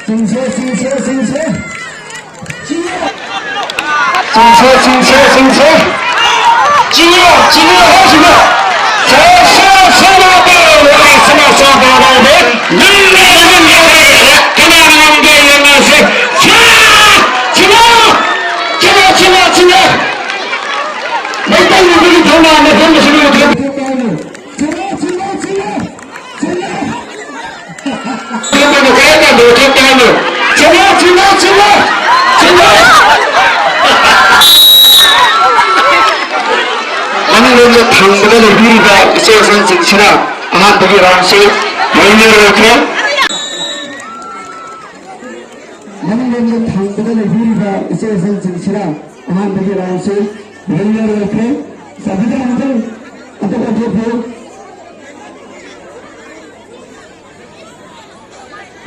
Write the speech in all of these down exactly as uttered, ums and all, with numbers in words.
ꯆꯤꯡꯁꯦ, ꯆꯤꯡꯁꯦ, ꯆꯤꯡꯁꯦ꯫ ꯆꯤꯡꯁꯦ, ꯆꯤꯡꯁꯦ, ꯆꯤꯡꯁꯦ꯫ ꯆꯤꯡꯉꯣ, ꯆꯤꯡꯉꯣ, ꯍꯣ, ꯆꯤꯡꯉꯣ꯫ ꯁꯦ, ꯁꯦ, ꯁꯦ, ꯂꯥꯛꯑꯣ꯫ ꯂꯥꯛꯑꯣ, ꯁꯦ, ꯁꯦ, ꯂꯥꯛꯑꯣ꯫ ꯅꯪꯅ ꯉꯝꯒꯦ, ꯉꯝꯒꯦ꯫ ꯀꯅꯥꯅ ꯉꯝꯒꯦ, ꯌꯦꯡꯉꯁꯤ꯫ ꯁꯦ, ꯆꯤꯡꯉꯣ꯫ ꯆꯤꯡꯉꯣ, ꯆꯤꯡꯉꯣ, ꯆꯤꯡꯉꯣ꯫ ꯃꯩꯇꯩ ꯅꯨꯄꯤꯒꯤ ꯊꯧꯅꯥ ꯑꯃ ꯐꯝꯕꯁꯤꯅ ꯆꯤꯡꯉꯣ, ꯆꯤꯡꯉꯣ, ꯆꯤꯡꯉꯣ꯫ ꯃꯅꯤꯡꯂꯣꯝꯗ ꯊꯪꯕꯗ ꯂꯩꯕꯤꯔꯤꯕ ꯏꯆꯦ ꯑꯍꯟꯁꯤꯡꯁꯤꯅ ꯑꯍꯥꯟꯕꯒꯤ ꯔꯥꯎꯟꯁꯤ ꯂꯣꯏꯅꯔꯣꯏꯈ꯭ꯔꯦ꯫ ꯃꯅꯤꯡꯂꯣꯝꯗ ꯊꯪꯕꯗ ꯂꯩꯕꯤꯔꯤꯕ ꯏꯆꯦ ꯑꯍꯟꯁꯤꯡꯁꯤꯅ ꯑꯍꯥꯟꯕꯒꯤ ꯔꯥꯎꯟꯁꯤ ꯂꯣꯏꯅꯔꯣꯏꯈ꯭ꯔꯦ꯫ ꯆꯥꯕꯤꯗ ꯑꯃꯨꯛꯇꯪ ꯑꯇꯣꯞ ꯑꯇꯣꯞꯄ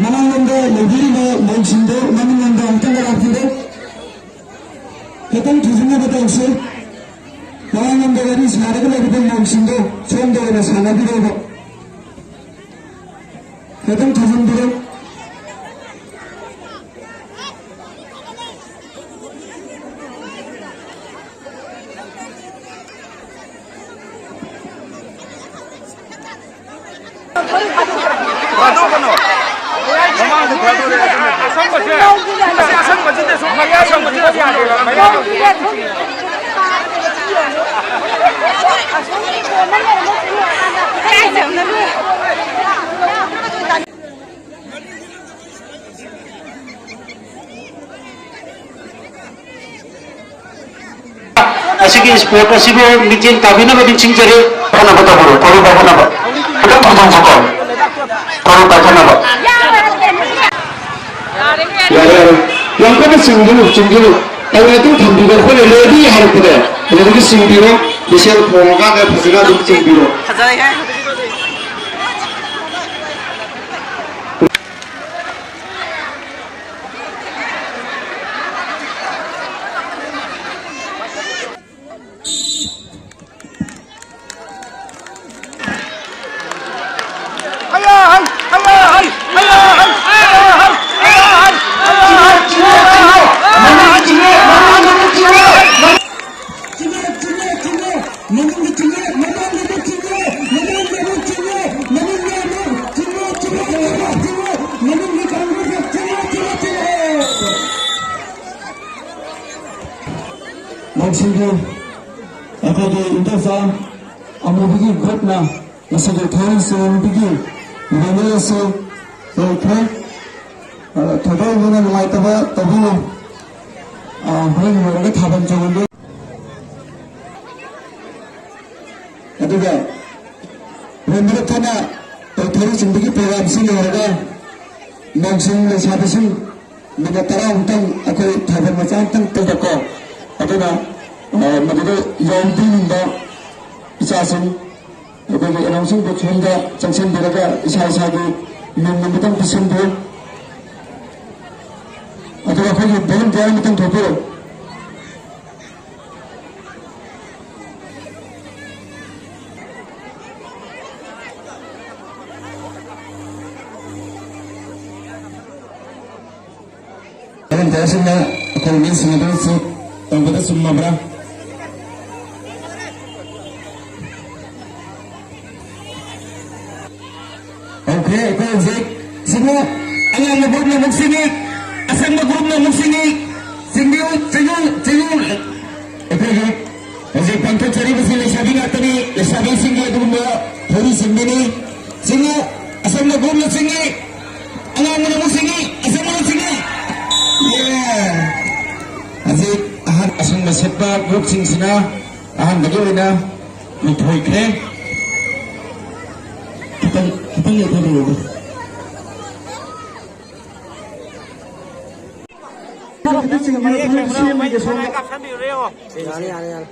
ꯃꯃꯥꯡꯂꯣꯝꯗ ꯂꯩꯕꯤꯔꯤꯕ ꯃꯧꯁꯤꯡꯗꯣ ꯃꯅꯤꯡꯂꯣꯝꯗ ꯑꯃꯨꯛꯇꯪ ꯂꯥꯛꯄꯤꯔꯣ꯫ ꯈꯤꯇꯪ ꯊꯨꯖꯤꯟꯅꯕ ꯇꯧꯁꯤ꯫ ꯃꯃꯥꯡꯂꯣꯝꯗ ꯋꯥꯔꯤ ꯁꯥꯔꯒ ꯂꯩꯔꯤꯕ ꯃꯧꯁꯤꯡꯗꯣ ꯁꯣꯝꯗ ꯑꯣꯏꯅ ꯁꯥꯟꯅꯕꯤꯔꯣꯕ꯫ ꯈꯤꯇꯪ ꯊꯨꯖꯤꯟꯕꯤꯔꯣ꯫ ꯊꯥꯗꯣꯛꯀꯅꯣ꯫ ꯃꯃꯥꯡꯗ ꯊꯥꯗꯣꯔꯛꯑꯦ ꯑꯗꯨꯅ꯫ ꯑꯁꯪꯕꯁꯦ, ꯑꯁꯤ ꯑꯁꯪꯕꯁꯤꯗ ꯁꯨꯝ ꯃꯌꯥ ꯆꯪꯕꯁꯤꯗ ꯁꯨꯝ ꯌꯥꯗꯦꯕ꯫ ꯃꯌꯥ ꯆꯪꯕꯁꯤꯗ꯫ ꯑꯁꯤꯒꯤ ꯁ꯭ꯄꯣꯔꯠ ꯑꯁꯤꯕꯨ ꯃꯤꯠꯌꯦꯡ ꯇꯥꯕꯤꯅꯕ ꯅꯤꯡꯁꯤꯡꯖꯔꯤ꯫ ꯄꯥꯏꯈꯠꯅꯕ ꯇꯧꯕꯤꯔꯣ, ꯊꯧꯔꯤ ꯄꯥꯏꯈꯠꯅꯕ꯫ ꯈꯤꯇꯪ ꯊꯧꯗꯣꯛꯁꯤꯀꯣ꯫ ꯊꯧꯔꯤ ꯄꯥꯏꯈꯠꯅꯕ꯫ ꯌꯥꯔꯦ, ꯌꯥꯔꯦ꯫ ꯌꯥꯝ ꯀꯟꯅ ꯆꯤꯡꯒꯅꯨ, ꯆꯤꯡꯒꯅꯨ꯫ ꯑꯩ ꯉꯥꯛꯇꯪ ꯊꯝꯕꯤꯔꯣ, ꯑꯩꯈꯣꯏꯅ ꯔꯦꯗꯤ ꯍꯥꯏꯔꯛꯄꯗ ꯑꯗꯨꯗꯒꯤ ꯆꯤꯡꯕꯤꯔꯣ꯫ ꯃꯤꯁꯦꯜ ꯈꯣꯡꯉꯀꯥꯟꯗ ꯐꯖꯅ ꯑꯗꯨꯝ ꯆꯤꯡꯕꯤꯔꯣ꯫ ꯐꯖꯔꯦꯍꯦ꯫ ꯃꯃꯥꯡꯗ ꯑꯃꯨꯛ ꯆꯤꯡꯉꯦ, ꯃꯃꯥꯡꯗ ꯑꯃꯨꯛ ꯆꯤꯡꯉꯦ, ꯃꯅꯤꯡꯗ ꯑꯃꯨꯛ ꯆꯤꯡꯉꯦ, ꯆꯤꯡꯉꯦ, ꯆꯤꯡꯉꯦ, ꯆꯤꯡꯉꯦ, ꯃꯅꯤꯡꯒꯤ ꯀꯥꯡꯕꯨꯁꯦ ꯆꯤꯡꯉꯦ, ꯆꯤꯡꯉꯦ, ꯆꯤꯡꯉꯦ꯫ ꯂꯧꯁꯤꯡꯒꯤ ꯑꯩꯈꯣꯏꯒꯤ ꯏꯟꯗꯣꯆꯥ ꯑꯃꯨꯕꯒꯤ ꯒ꯭ꯔꯨꯞꯅ ꯉꯁꯤꯒꯤ ꯊꯧꯔꯤ ꯆꯤꯡꯕꯒꯤ ꯃꯦꯃꯣꯔꯤꯌꯦꯜ ꯑꯁꯤ ꯂꯣꯏꯈ꯭ꯔꯦ꯫ ꯑ, ꯊꯣꯏꯗꯣꯛ ꯍꯦꯟꯅ ꯅꯨꯡꯉꯥꯏꯇꯕ ꯇꯧꯕꯤꯌꯨ꯫ ꯑ, ꯍꯣꯔꯦꯟ ꯂꯣꯏꯔꯒ ꯊꯥꯕꯜ ꯆꯣꯡꯍꯟꯕꯤꯌꯨ꯫ ꯑꯗꯨꯒ ꯍꯣꯔꯦꯟ ꯃꯔꯨꯞ ꯊꯣꯛꯅ ꯊꯧꯔꯤ ꯆꯤꯡꯕꯒꯤ ꯄ꯭ꯔꯣꯒ꯭ꯔꯥꯝꯁꯤ ꯂꯣꯏꯔꯒ ꯃꯧꯁꯤꯡ ꯂꯩꯁꯥꯕꯤꯁꯤꯡ ꯃꯤꯅꯠ ꯇꯔꯥꯃꯨꯛꯇꯪ ꯑꯩꯈꯣꯏ ꯊꯥꯕꯜ ꯃꯆꯥ ꯑꯃꯇꯪ ꯇꯧꯕꯀꯣ꯫ ꯑꯗꯨꯅ, ꯑ, ꯃꯗꯨꯗ ꯌꯥꯎꯕꯤꯅꯤꯡꯕ ꯏꯆꯥꯁꯤꯡ ꯑꯩꯈꯣꯏꯒꯤ ꯑꯦꯅꯥꯎꯟꯁꯤꯡ ꯕꯣꯛꯁ ꯔꯨꯝꯗ ꯆꯪꯁꯤꯟꯕꯤꯔꯒ ꯏꯁꯥ ꯏꯁꯥꯒꯤ ꯃꯤꯡ ꯑꯃꯇꯪ ꯄꯤꯁꯤꯟꯕꯤꯌꯨ꯫ ꯑꯗꯨꯒ ꯑꯩꯈꯣꯏꯒꯤ ꯚꯣꯂꯨꯟꯇꯤꯌꯔ ꯑꯃꯇꯪ ꯊꯣꯛꯄꯤꯔꯣ꯫ ꯚꯣꯂꯨꯟꯇꯤꯌꯔꯁꯤꯡꯅ ꯑꯩꯈꯣꯏ ꯃꯤꯁꯤꯡ ꯑꯗꯨ ꯆꯦꯛ ꯇꯧꯕꯗ ꯆꯨꯝꯃꯕ꯭ꯔꯥ? ꯍꯧꯈ꯭ꯔꯦ꯫ ꯑꯩꯈꯣꯏ ꯍꯧꯖꯤꯛ ꯁꯤꯕꯨ ꯑꯉꯥꯡꯕ ꯒ꯭ꯔꯨꯞꯅ ꯑꯃꯨꯛ ꯁꯤꯡꯉꯤ, ꯑꯁꯪꯕ ꯒ꯭ꯔꯨꯞꯅ ꯑꯃꯨꯛ ꯁꯤꯡꯉꯤ꯫ ꯆꯤꯡꯕꯤꯌꯨ, ꯆꯤꯡꯕꯤꯌꯨ, ꯆꯤꯡꯕꯤꯌꯨ꯫ ꯑꯩꯈꯣꯏꯒꯤ ꯍꯧꯖꯤꯛ ꯄꯥꯡꯊꯣꯛꯆꯔꯤꯕꯁꯤ ꯂꯩꯁꯥꯕꯤ ꯉꯥꯛꯇꯅꯤ꯫ ꯂꯩꯁꯥꯕꯤꯁꯤꯡꯒꯤ ꯑꯗꯨꯒꯨꯝꯕ ꯊꯧꯔꯤ ꯆꯤꯡꯕꯤꯅꯤ꯫ ꯆꯤꯡꯉꯨ, ꯑꯁꯪꯕ ꯒ꯭ꯔꯨꯞꯅ ꯆꯤꯡꯉꯤ, ꯑꯉꯥꯡꯕꯅ ꯑꯃꯨꯛ ꯆꯤꯡꯉꯤ, ꯑꯁꯪꯕꯅ ꯆꯤꯡꯉꯤ꯫ ꯌꯦ! ꯍꯧꯖꯤꯛ ꯑꯍꯟ ꯑꯁꯪꯕ ꯁꯦꯠꯄ ꯒ꯭ꯔꯨꯞꯁꯤꯡꯁꯤꯅ ꯑꯍꯥꯟꯕꯒꯤ ꯑꯣꯏꯅ ꯂꯨꯞꯊꯣꯛꯈ꯭ꯔꯦ꯫ ꯈꯤꯇꯪ, ꯈꯤꯇꯪ ꯂꯦꯞꯊꯕꯤꯔꯣ꯫ ꯌꯥꯅꯤ, ꯌꯥꯅꯤ, ꯌꯥꯅꯤ꯫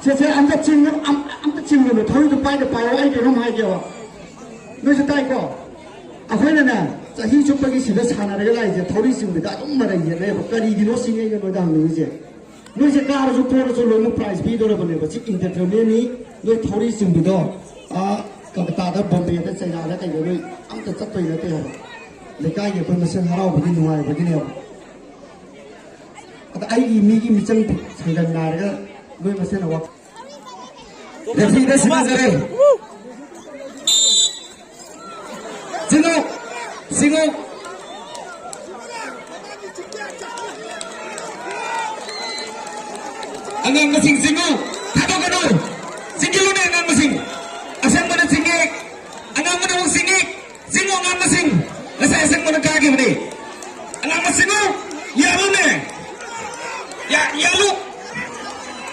ꯁꯦ, ꯁꯦ, ꯑꯝꯇ ꯆꯤꯡꯒꯅꯨ, ꯑꯝ-, ꯑꯝꯇ ꯆꯤꯡꯒꯅꯨ꯫ ꯊꯧꯔꯤꯗꯨ ꯄꯥꯏꯗ ꯄꯥꯏꯔꯣ, ꯑꯩ ꯀꯩꯅꯣꯝ ꯍꯥꯏꯒꯦꯕ꯫ ꯅꯣꯏꯁꯨ ꯇꯥꯏꯀꯣ? ꯑꯩꯈꯣꯏꯅꯅꯦ, ꯆꯍꯤ ꯆꯨꯞꯄꯒꯤ ꯁꯤꯗ ꯁꯥꯟꯅꯔꯒ ꯂꯥꯛꯏꯁꯦ, ꯊꯧꯔꯤ ꯆꯤꯡꯕꯗ ꯑꯗꯨꯝ ꯃꯔꯩ ꯌꯦꯠꯅꯩꯌꯦꯕ꯫ ꯀꯔꯤꯒꯤꯅꯣ ꯁꯤꯅꯤ ꯑꯩꯅ ꯅꯣꯏꯗ ꯍꯪꯅꯤꯡꯉꯤꯁꯦ꯫ ꯅꯣꯏꯁꯦ ꯀꯥꯔꯁꯨ ꯄꯣꯔꯁꯨ ꯂꯣꯏꯅꯃꯛ ꯄ꯭ꯔꯥꯏꯖ ꯄꯤꯗꯣꯔꯕꯅꯦꯕ꯫ ꯁꯤ ꯏꯟꯇꯔꯇꯦꯟꯃꯦꯟꯅꯤ, ꯅꯣꯏ ꯊꯧꯔꯤ ꯆꯤꯡꯕꯗꯣ, ꯑꯥ, ꯀꯜꯀꯇꯥꯗ, ꯕꯣꯝꯕꯦꯗ, ꯆꯩꯅꯥꯗ ꯀꯩꯗ ꯅꯣꯏ ꯑꯝꯇ ꯆꯠꯇꯣꯏ ꯅꯠꯇꯦ ꯍꯥꯏꯕ꯫ ꯂꯩꯀꯥꯏꯒꯤ ꯑꯩꯈꯣꯏ ꯃꯁꯦꯟ ꯍꯔꯥꯎꯕꯒꯤ, ꯅꯨꯡꯉꯥꯏꯕꯒꯤꯅꯦꯕ꯫ ꯑꯩꯒꯤ ꯃꯤꯒꯤ ꯃꯤꯆꯪ ꯁꯪꯒꯟ ꯅꯥꯏꯔꯒ ꯅꯣꯏ ꯃꯁꯦꯟ ꯑꯋꯥ ꯔꯦꯐ꯭ꯔꯤꯗ ꯁꯤꯟꯅꯖꯔꯦ꯫ ꯆꯤꯡꯉꯨ! ꯆꯤꯡꯉꯨ! ꯑꯉꯥꯡꯕꯁꯤꯡ ꯆꯤꯡꯉꯨ! ꯊꯥꯗꯣꯛꯀꯅꯨ! ꯆꯤꯡꯈꯠꯂꯨꯅꯦ ꯑꯉꯥꯡꯕꯁꯤꯡ! ꯑꯁꯪꯕꯅ ꯆꯤꯡꯉꯦ! ꯑꯉꯥꯡꯕꯅ ꯑꯃꯨꯛ ꯆꯤꯡꯉꯦ! ꯆꯤꯡꯉꯨ ꯑꯉꯥꯡꯕꯁꯤꯡ! ꯉꯁꯥꯏ ꯑꯁꯪꯕꯅ ꯀꯥꯈꯤꯕꯅꯤ! ꯑꯉꯥꯡꯕ ꯆꯤꯡꯉꯨ! ꯌꯥꯜꯂꯨꯅꯦ! ꯌꯥ-, ꯌꯥꯜꯂꯨ!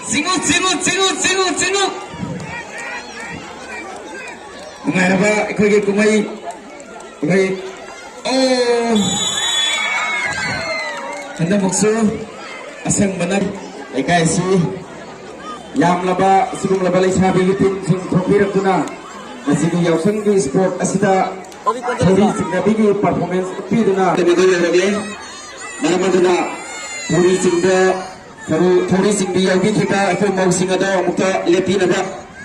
ꯆꯤꯡꯉꯨ, ꯆꯤꯡꯉꯨ, ꯆꯤꯡꯉꯨ, ꯆꯤꯡꯉꯨ, ꯆꯤꯡꯉꯨ! ꯅꯨꯡꯉꯥꯏꯔꯕ ꯑꯩꯈꯣꯏꯒꯤ ꯀꯨꯝꯍꯩ, ꯑꯩꯈꯣꯏ, ꯑꯣ! ꯍꯟꯗꯛꯃꯨꯛꯁꯨ ꯑꯁꯪꯕꯅ ꯂꯩꯀꯥꯏ ꯑꯁꯤ ꯌꯥꯝꯂꯕ, ꯑꯁꯤꯒꯨꯝꯂꯕ ꯂꯩꯁꯥꯕꯤꯒꯤ ꯇꯤꯝꯁꯤꯡ ꯊꯣꯛꯄꯤꯔꯛꯇꯨꯅ ꯉꯁꯤꯒꯤ ꯌꯥꯎꯁꯪꯒꯤ ꯁ꯭ꯄꯣꯔꯠ ꯑꯁꯤꯗ ꯊꯧꯔꯤ ꯆꯤꯡꯅꯕꯤꯒꯤ ꯄꯔꯐꯣꯔꯃꯦꯟꯁ ꯎꯠꯄꯤꯗꯨꯅ ꯀꯩꯅꯣꯗ ꯌꯧꯔꯛꯂꯦ꯫ ꯃꯔꯝ ꯑꯗꯨꯅ ꯊꯧꯔꯤ ꯆꯤꯡꯕ, ꯊꯧꯔꯤ, ꯊꯧꯔꯤ ꯆꯤꯡꯕꯤ ꯌꯥꯎꯕꯤꯈꯤꯕ ꯑꯩꯈꯣꯏ ꯃꯧꯁꯤꯡ ꯑꯗꯣ ꯑꯃꯨꯛꯇ ꯂꯦꯞꯄꯤꯅꯕ